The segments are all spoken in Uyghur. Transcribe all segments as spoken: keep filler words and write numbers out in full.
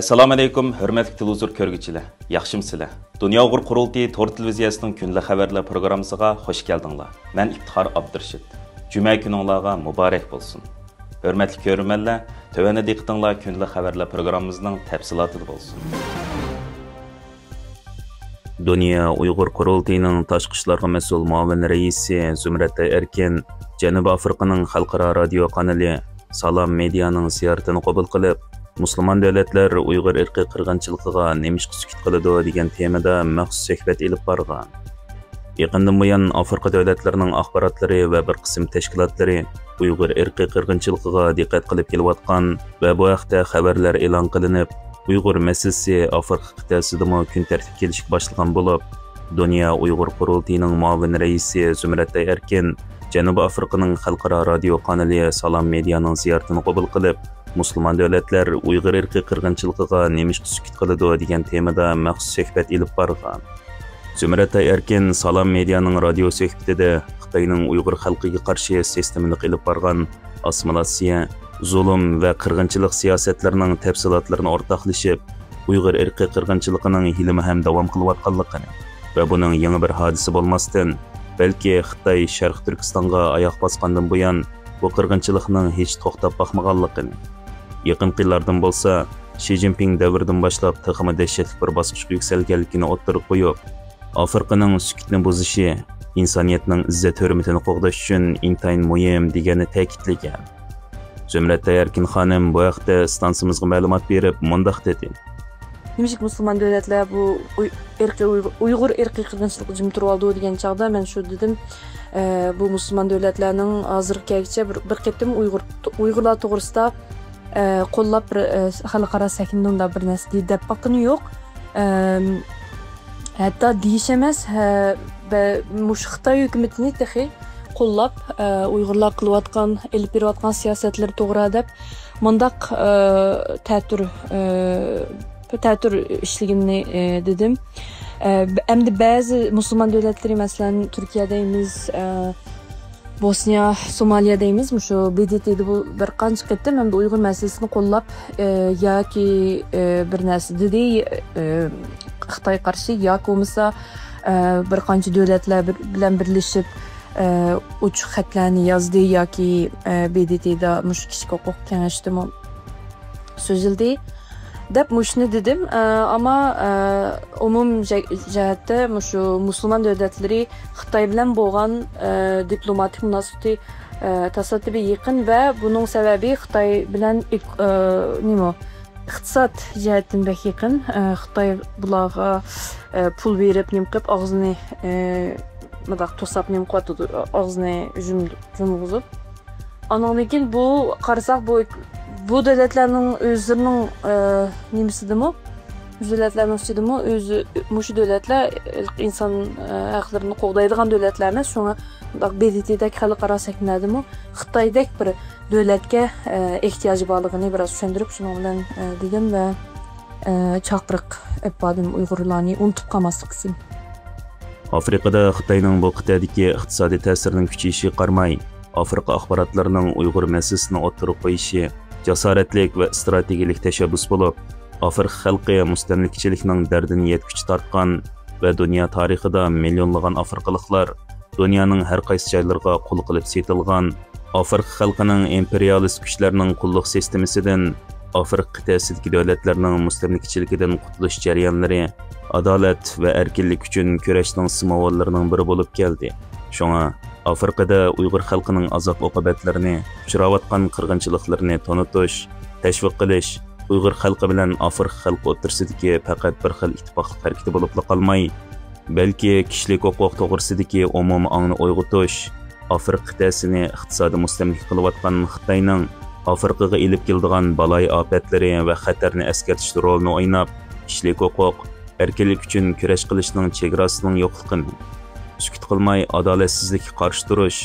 ئەسسالامۇئەلەيكۇم، ھۆرمەتلىك تېلېۋىزور كۆرگۈچىلەر، ياخشىمۇسىلەر؟ دۇنيا ئۇيغۇر قۇرۇلتىيى تور تېلېۋىزىيەسىنىڭ كۈندىلىك خەۋەرلەر پروگراممىسىغا خوش كەلدىڭلار. مەن ئىپتىخار ئابدۇرېشىت. جۈمە كۈنۈڭلارغا مۇبارەك بولسۇن. ھۆرمەتلىك كۆرۈرمەنلەر، تۆۋەندە دىققىتىڭلار كۈندىلىك خەۋەرلەر پروگراممىمىزنىڭ تەپسىلاتىدا بولسۇن. دۇنيا ئۇيغۇر قۇرۇلتىيىنىڭ تاشقى ئىشلارغا مەسئۇل مۇئاۋىن رەئىسى زۇمرەت ئەركىن جەنۇبىي ئافرىقىنىڭ خەلقئارا رادىيو قانىلى سالام مېدىيانىڭ زىيارىتىنى قوبۇل قىلىپ، مۇسۇلمان دۆلەتلەر ئۇيغۇر ئىرقىي قىرغىنچىلىقىغا نېمىشقا سۈكۈت قىلىدۇ دېگەن تېمىدا مەخسۇس سۆھبەت ئېلىپ بارغان. يېقىندىن بۇيان، ئافرىقا دۆلەتلىرىنىڭ ئاخباراتلىرى ۋە بىر قىسىم تەشكىلاتلىرى ئۇيغۇر ئىرقىي قىرغىنچىلىقىغا دىققەت قىلىپ كېلىۋاتقان ۋە بۇ ھەقتە خەۋەرلەر ئېلان قىلىنىپ، ئۇيغۇر مەسىلىسى ئافرىقا قىتئەسىدىمۇ كۈن تەرتىپكە كېلىشكە باشلىغان بولۇپ، دۇنيا ئۇيغۇر قۇرۇلتىيىنىڭ مۇئاۋىن رەئىسى زۇمرەت ئەركىن جەنۇبىي ئافرىقىنىڭ خەلقئارا رادىيو قانىلى سالام مېدىيانىڭ زىيارىتىنى قوبۇل قىلىپ، مۇسۇلمان دۆلەتلەر ئۇيغۇر ئىرقىي قىرغىنچىلىقىغا نېمىشقا سۈكۈت قىلىدۇ دېگەن تېمىدا مەخسۇس سۆھبەت ئېلىپ بارغان. زۇمرەت ئەركىن سالام مېدىيانىڭ رادىيو سۆھبىتىدە خىتاينىڭ ئۇيغۇر خەلقىگە قارشى سىستېمىلىق ئېلىپ بارغان ئاسسىمىلياتسىيە، زۇلۇم ۋە قىرغىنچىلىق سىياسەتلىرىنىڭ تەپسىلاتلىرىنى ئورتاقلىشىپ، ئۇيغۇر ئىرقىي قىرغىنچىلىقىنىڭ ھېلىمۇ ھەم داۋام قىلىۋاتقانلىقىنى ۋە بۇنىڭ يېڭى بىر ھادىسە بولماستىن، بەلكى خىتاي شەرقىي تۈركىستانغا ئاياق باسقاندىن بۇيان بۇ قىرغىنچىلىقنىڭ ھېچ توختاپ باقمىغانلىقىنى، يېقىنقى يىللاردىن بولسا شى جىنپىڭ دەۋرىدىن باشلاپ تېخىمۇ دەھشەتلىك بىر باسقۇچقا يۈكسەلگەنلىكىنى ئوتتۇرىغا قويۇپ، ئافرىقىنىڭ سۈكۈتنى بۇزۇشى ئىنسانىيەتنىڭ ئىززەت-ھۆرمىتىنى قوغداش ئۈچۈن ئىنتايىن مۇھىم، دېگەننى تەكىتلىگەن. زۇمرەت ئەركىن خانىم بۇ ھەقتە ئىستانسىمىزغا مەلۇمات بېرىپ، مۇنداق دېدى. نېمىشقا مۇسۇلمان دۆلەتلەر بۇ ئۇي-، ئىرقىي ئۇيغۇر، ئۇيغۇر ئىرقىي قىرغىنچىلىقى جىم تۇرۇۋالىدۇ دېگەن چاغدا مەن شۇ دېدىم، ئە، بۇ مۇسۇلمان دۆلەتلەرنىڭ ھازىرغا كەلگۈچە بىر، بىر قېتىم ئۇيغۇر، ئۇيغۇرلار توغرىسىدا، ئە، قوللاپ بىر، ئە، خەلقئارا سەھنىدە بىر نەرسە دەپ باققىنى يوق. ئەم، ھەتتا دېيىش ئەمەس، ھە، بە-، مۇشۇ خىتاي ھۆكۈمىتىنى تېخى قوللاپ، ئە، ئۇيغۇرلار قىلىۋاتقان، ئېلىپ بېرىۋاتقان سىياسەتلىرى توغرا دەپ مۇنداق، ئە، تەتۈر، ئە، تەتۈر ئىشلىگىنىنى، ئە، دېدىم. ئە، ئەمدى بەزى مۇسۇلمان دۆلەتلىرى، مەسىلەن، تۈركىيە دەيمىز، ئە، بوسنىيە، سومالىيە دەيمىز، مۇشۇ ب د ت دا بۇ بىر قانچە قېتىم ئەمدى ئۇيغۇر مەسىلىسىنى قوللاپ، ئە، ياكى، ئە، بىر نەرسە دېدى، ئە، خىتايغا قارشى، ياكى بولمىسا، ئە، بىر قانچە دۆلەتلەر بىر، بىلەن بىرلىشىپ، ئە، ئوچۇق خەتلەرنى يازدى ياكى، ئە، ب د ت دا مۇشۇ كىشىلىك ھوقۇق كېڭەشتىمۇ سۆزلىدى دەپ مۇشۇنى دېدىم. ئە، ئەمما، ئە، ئومۇم جە-، جەھەتتە مۇشۇ مۇسۇلمان دۆلەتلىرى خىتاي بىلەن بولغان، ئە، دىپلوماتىك مۇناسىۋىتى، ئە، تاسادىپىي يېقىن ۋە بۇنىڭ سەۋەبى خىتاي بىلەن ئېك-، ئە، نېمە، ئىقتىساد جەھەتتىن بەك يېقىن. ئە، خىتاي بۇلارغا، ئە، پۇل بېرىپ، نېمە قىلىپ، ئاغزىنى، ئە، مۇنداق توساپ، نېمە قىلىۋاتىدۇ، ئاغزىنى يۇم-، يۇمغۇزۇپ. ئانىڭدىن كېيىن بۇ قارىساق، بۇ، بۇ دۆلەتلەرنىڭ ئۆزلىرىنىڭ، ئە، نېمىسىدىمۇ، بۇ دۆلەتلەرنىڭ ئىچىدىمۇ ئۆزى، مۇشۇ دۆلەتلەر ئىنسان، ئە، ھەقلىرىنى قوغدايدىغان دۆلەتلەر ئەمەس. شۇڭا مۇنداق ب د ت دەك خەلقئارا سەھنىلەردىمۇ خىتايدەك بىر دۆلەتكە، ئە، ئېھتىياجى بارلىقىنى بىراز چۈشەندۈرۈپ، شۇنىڭ بىلەن، ئە، دېگەن ۋە، ئە، چاقىرىق ئېلىپ باردىم ئۇيغۇرلارنى ئۇنتۇپ قالماسلىق ئۈچۈن. ئافرىقىدا خىتاينىڭ بۇ قىتئەدىكى ئىقتىسادىي تەسىرىنىڭ كۈچىيىشىگە قارىماي، ئافرىقا ئاخباراتلىرىنىڭ ئۇيغۇر مەسىلىسىنى ئوتتۇرىغا قويۇشى جاسارەتلىك ۋە ئىستراتېگىيەلىك تەشەببۇس بولۇپ، ئافرىقا خەلقى مۇستەملىكىچىلىكنىڭ دەردىنى يەتكۈچە تارتقان ۋە دۇنيا تارىخىدا مىليونلىغان ئافرىقىلىقلار دۇنيانىڭ ھەر قايسى جايلىرىغا قۇل قىلىپ سېتىلغان، ئافرىقا خەلقىنىڭ ئىمپېرىيالىست كۈچلەرنىڭ قۇللۇق سىستېمىسىدىن ئافرىقا قىتئەسىدىكى دۆلەتلەرنىڭ مۇستەملىكىچىلىكىدىن قۇتۇلۇش جەريانلىرى ئادالەت ۋە ئەركىنلىك ئۈچۈن كۈرەشنىڭ سىمۋوللىرىنىڭ بىرى بولۇپ كەلدى. شۇڭا ئافرىقىدا ئۇيغۇر خەلقىنىڭ ئازاب-ئوقۇبەتلىرىنى، ئۇچراۋاتقان قىرغىنچىلىقلىرىنى تونۇتۇش، تەشۋىق قىلىش ئۇيغۇر خەلقى بىلەن ئافرىقا خەلقى ئوتتۇرىسىدىكى پەقەت بىر خىل ئىتتىپاقلىق ھەرىكىتى بولۇپلا قالماي، بەلكى كىشىلىك ھوقۇق توغرىسىدىكى ئومۇمىي ئاڭنى ئويغىتىش، ئافرىقا قىتئەسىنى ئىقتىسادىي مۇستەملىكە قىلىۋاتقان خىتاينىڭ ئافرىقىغا ئېلىپ كېلىدىغان بالايىئاپەتلىرى ۋە خەتەرنى ئەسكەرتىش رولىنى ئويناپ، كىشىلىك ھوقۇق، ئەركىنلىك ئۈچۈن كۈرەش قىلىشنىڭ چېگراسىنىڭ يوقلۇقىنى، سۈكۈت قىلماي ئادالەتسىزلىككە قارشى تۇرۇش،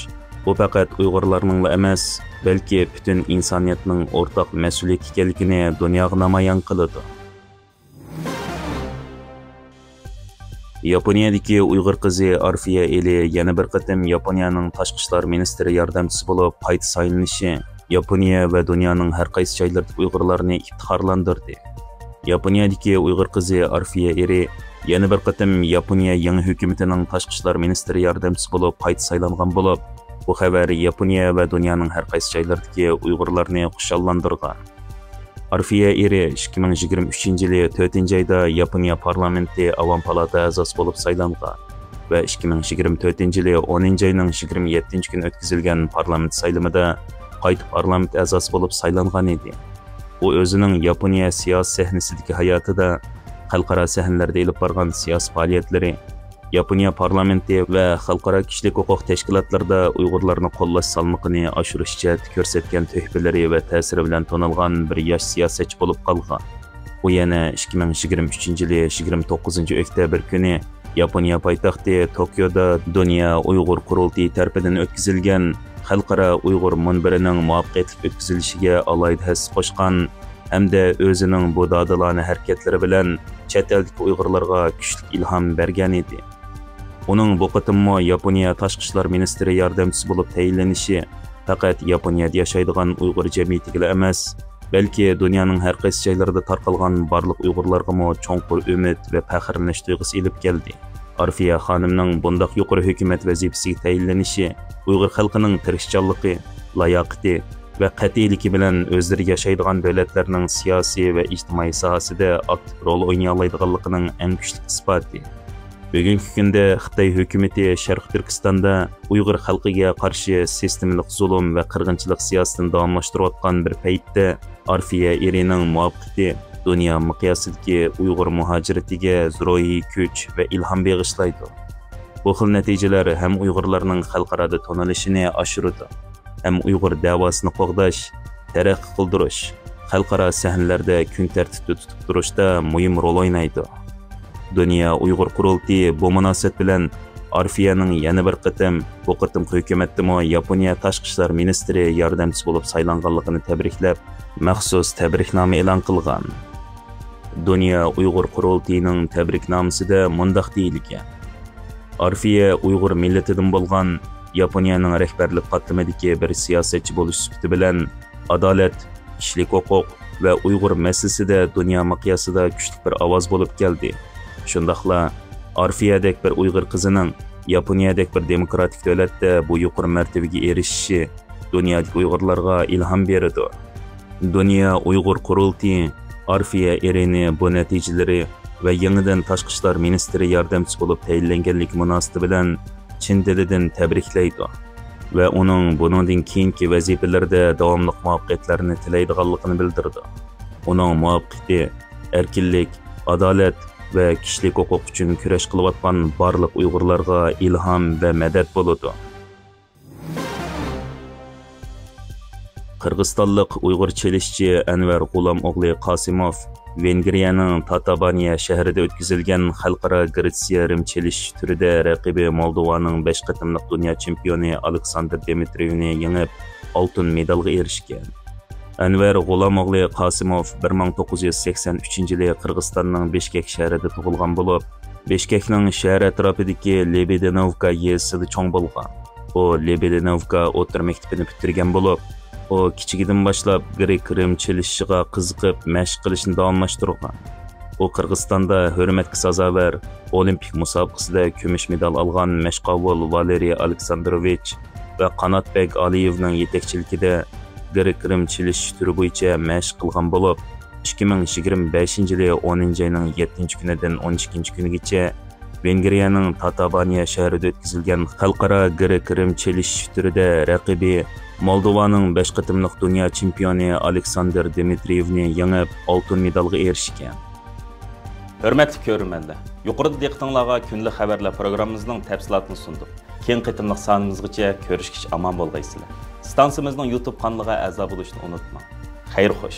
بۇ پەقەت ئۇيغۇرلارنىڭلا ئەمەس، بەلكى پۈتۈن ئىنسانىيەتنىڭ ئورتاق مەسئۇلىيىتى ئىكەنلىكىنى دۇنياغا نامايان قىلىدۇ. ياپونىيەدىكى ئۇيغۇر قىزى ئارفىيە ئېلى يەنە بىر قېتىم ياپونىيەنىڭ تاشقى ئىشلار مىنىستىرى ياردەمچىسى بولۇپ قايتا سايلىنىشى ياپونىيە ۋە دۇنيانىڭ ھەر قايسى جايلىرىدىكى ئۇيغۇرلارنى ئىپتىخارلاندۇردى. ياپونىيەدىكى ئۇيغۇر قىزى ئارفىيە ئېرى يەنە بىر قېتىم ياپونىيە يېڭى ھۆكۈمىتىنىڭ تاشقى ئىشلار مىنىستىرى ياردەمچىسى بولۇپ قايتا سايلانغان بولۇپ، بۇ خەۋەر ياپونىيە ۋە دۇنيانىڭ ھەر قايسى جايلىرىدىكى ئۇيغۇرلارنى خۇشاللاندۇرغان. ئارفىيە ئېرى ئىككى مىڭ يىگىرمە ئۈچىنچى يىلى تۆتىنچى ئايدا ياپونىيە پارلامېنتى ئاۋام پالاتا ئەزاسى بولۇپ سايلانغان ۋە ئىككى مىڭ يىگىرمە تۆتىنچى يىلى ئونىنچى ئاينىڭ يىگىرمە يەتتىنچى كۈنى ئۆتكۈزۈلگەن پارلامېنت سايلىمىدا قايتا پارلامېنت ئەزاسى بولۇپ سايلانغان ئىدى. ئۇ ئۆزىنىڭ ياپونىيە سىياسىي سەھنىسىدىكى ھاياتىدا، خەلقئارا سەھنىلەردە ئېلىپ بارغان سىياسىي پائالىيەتلىرى، ياپونىيە پارلامېنتى ۋە خەلقئارا كىشىلىك ھوقۇق تەشكىلاتلىرىدا ئۇيغۇرلارنى قوللاش سالمىقىنى ئاشۇرۇش جەھەتتە كۆرسەتكەن تۆھپىلىرى ۋە تەسىرى بىلەن تونۇلغان بىر ياش سىياسەتچى بولۇپ قالغان. ئۇ يەنە ئىككى مىڭ يىگىرمە ئۈچىنچى يىلى يىگىرمە توققۇزىنچى ئۆكتەبىر كۈنى ياپونىيە پايتەختى توكيودا دۇنيا ئۇيغۇر قۇرۇلتىيى تەرىپىدىن ئۆتكۈزۈلگەن خەلقئارا ئۇيغۇر مۇنبىرىنىڭ مۇۋەپپەقىيەتلىك ئۆتكۈزۈلۈشىگە ئالاھىدە ھەسسە قوشقان ھەمدە ئۆزىنىڭ بۇ دادىلانە ھەرىكەتلىرى بىلەن چەت ئەلدىكى ئۇيغۇرلارغا كۈچلۈك ئىلھام بەرگەن ئىدى. ئۇنىڭ بۇ قېتىممۇ ياپونىيە تاشقى ئىشلار مىنىستىرى ياردەمچىسى بولۇپ تەيىنلىنىشى پەقەت ياپونىيەدە ياشايدىغان ئۇيغۇر جەمئىيىتىگىلا ئەمەس، بەلكى دۇنيانىڭ ھەر قايسى جايلىرىدا تارقالغان بارلىق ئۇيغۇرلارغىمۇ چوڭقۇر ئۈمىد ۋە پەخىرلىنىش تۇيغۇسى ئېلىپ كەلدى. ئارفىيە خانىمنىڭ بۇنداق يۇقىرى ھۆكۈمەت ۋەزىپىسىگە تەيىنلىنىشى ئۇيغۇر خەلقىنىڭ تىرىشچانلىقى، لاياقىتى ۋە قەتئىيلىكى بىلەن ئۆزلىرى ياشايدىغان دۆلەتلەرنىڭ سىياسىي ۋە ئىجتىمائىي ساھەسىدە ئاكتىپ رول ئوينىيالايدىغانلىقىنىڭ ئەڭ كۈچلۈك ئىسپاتى. بۈگۈنكى كۈندە خىتاي ھۆكۈمىتى شەرقىي تۈركىستاندا ئۇيغۇر خەلقىگە قارشى سىستېمىلىق زۇلۇم ۋە قىرغىنچىلىق سىياسىتىنى داۋاملاشتۇرۇۋاتقان بىر پەيتتە، ئارفىيە ئېرىنىڭ مۇۋەپپەقىيىتى دۇنيا مىقياسىدىكى ئۇيغۇر مۇھاجىرىتىگە روھىي كۈچ ۋە ئىلھام بېغىشلايدۇ. بۇ خىل نەتىجىلەر ھەم ئۇيغۇرلارنىڭ خەلقئارادا تونۇلۇشىنى ئاشۇرىدۇ، ھەم ئۇيغۇر دەۋاسىنى قوغداش، تەرەققىي قىلدۇرۇش، خەلقئارا سەھنىلەردە كۈن تەرتىپتە تۇتۇپ تۇرۇشتا مۇھىم رول ئوينايدۇ. دۇنيا ئۇيغۇر قۇرۇلتىيى بۇ مۇناسىۋەت بىلەن ئارفىيەنىڭ يەنە بىر قېتىم، بۇ قېتىمقى ھۆكۈمەتتىمۇ ياپونىيە تاشقى ئىشلار مىنىستىرى ياردەمچىسى بولۇپ سايلانغانلىقىنى تەبرىكلەپ، مەخسۇس تەبرىكنامە ئېلان قىلغان. دۇنيا ئۇيغۇر قۇرۇلتىيىنىڭ تەبرىكنامىسىدە مۇنداق دېيىلگەن: ئارفىيە ئۇيغۇر مىللىتىدىن بولغان ياپونىيەنىڭ رەھبەرلىك قاتلىمىدىكى بىر سىياسەتچى بولۇش سۈپىتى بىلەن، ئادالەت، كىشىلىك ھوقۇق ۋە ئۇيغۇر مەسىلىسىدە دۇنيا مىقياسىدا كۈچلۈك بىر ئاۋاز بولۇپ كەلدى. شۇنداقلا ئارفىيەدەك بىر ئۇيغۇر قىزىنىڭ ياپونىيەدەك بىر دېموكراتىك دۆلەتتە بۇ يۇقىرى مەرتىۋىگە ئېرىشىشى دۇنيادىكى ئۇيغۇرلارغا ئىلھام بېرىدۇ. دۇنيا ئۇيغۇر قۇرۇلتىيى ئارفىيە ئېرىنى بۇ نەتىجىلىرى ۋە يېڭىدىن تاشقى ئىشلار مىنىستىرى ياردەمچىسى بولۇپ تەيىنلەنگەنلىكى مۇناسىۋىتى بىلەن چىن دىلىدىن تەبرىكلەيدۇ ۋە ئۇنىڭ بۇنىڭدىن كېيىنكى ۋەزىپىلىرىدە داۋاملىق مۇۋەپپەقىيەتلەرنى تىلەيدىغانلىقىنى بىلدۈرىدۇ. ئۇنىڭ مۇۋەپپەقىيىتى ئەركىنلىك، ئادالەت ۋە كىشىلىك ھوقۇق ئۈچۈن كۈرەش قىلىۋاتقان بارلىق ئۇيغۇرلارغا ئىلھام ۋە مەدەت بولىدۇ. قىرغىزىستانلىق ئۇيغۇر چېلىشچى ئەنۋەر غۇلام ئوغلى قاسىموف ۋېنگرىيەنىڭ تاتابانىيە شەھىرىدە ئۆتكۈزۈلگەن خەلقئارا گرېتسىيە رىم چېلىشىش تۈرىدە رەقىبى مولدوۋانىڭ بەش قېتىملىق دۇنيا چېمپىيونى ئالېكساندىر دىمىترىيېۋنى يېڭىپ، ئالتۇن مېدالغا ئېرىشكەن. ئەنۋەر غۇلامئوغلى قاسىموف بىر مىڭ توققۇز يۈز سەكسەن ئۈچىنچى يىلى قىرغىزىستاننىڭ بىشكەك شەھىرىدە تۇغۇلغان بولۇپ، بىشكەكنىڭ شەھەر ئەتراپىدىكى لېبېدىنوۋكا يېزىسىدا چوڭ بولغان. ئۇ لېبېدىنوۋكا ئوتتۇرا مەكتىپىنى پۈتتۈرگەن بولۇپ، ئۇ كىچىكىدىن باشلاپ گرېك رىم چېلىشىشىغا قىزىقىپ، مەشىق قىلىشنى داۋاملاشتۇرغان. ئۇ قىرغىزىستاندا ھۆرمەتكە سازاۋەر ئولىمپىك مۇسابىقىسىدە كۈمۈش مېدال ئالغان مەشقاۋۇل ۋالېرىي ئالېكساندروۋىچ ۋە قاناتبەگ ئالىيېۋنىڭ يېتەكچىلىكىدە گرېك رىم چېلىشىش تۈرى بويىچە مەشىق قىلغان بولۇپ، ئىككى مىڭ يىگىرمە بەشىنچى يىلى ئونىنچى ئاينىڭ يەتتىنچى كۈنىدىن ئون ئىككىنچى كۈنىگىچە ۋېنگرىيەنىڭ تاتابانىيە شەھىرىدە ئۆتكۈزۈلگەن خەلقئارا گرېك رىم چېلىشىش تۈرىدە رەقىبى مولدوۋانىڭ بەش قېتىملىق دۇنيا چېمپىيونى ئالېكساندىر دىمىترىيېۋنى يېڭىپ، ئالتۇن مېدالغا ئېرىشكەن. ھۆرمەتلىك كۆرۈرمەنلەر، يۇقىرىدا دىققىتىڭلارغا كۈندىلىك خەۋەرلەر پروگراممىمىزنىڭ تەپسىلاتىنى سۇندۇق. كېيىنكى قېتىملىق سانىمىزغىچە كۆرۈشكىچە ئامان بولغايسىلەر. ئىستانسىمىزنىڭ يۇتۇب قانىلىغا ئەزا بولۇشنى ئۇنتۇماڭ. خەير خوش.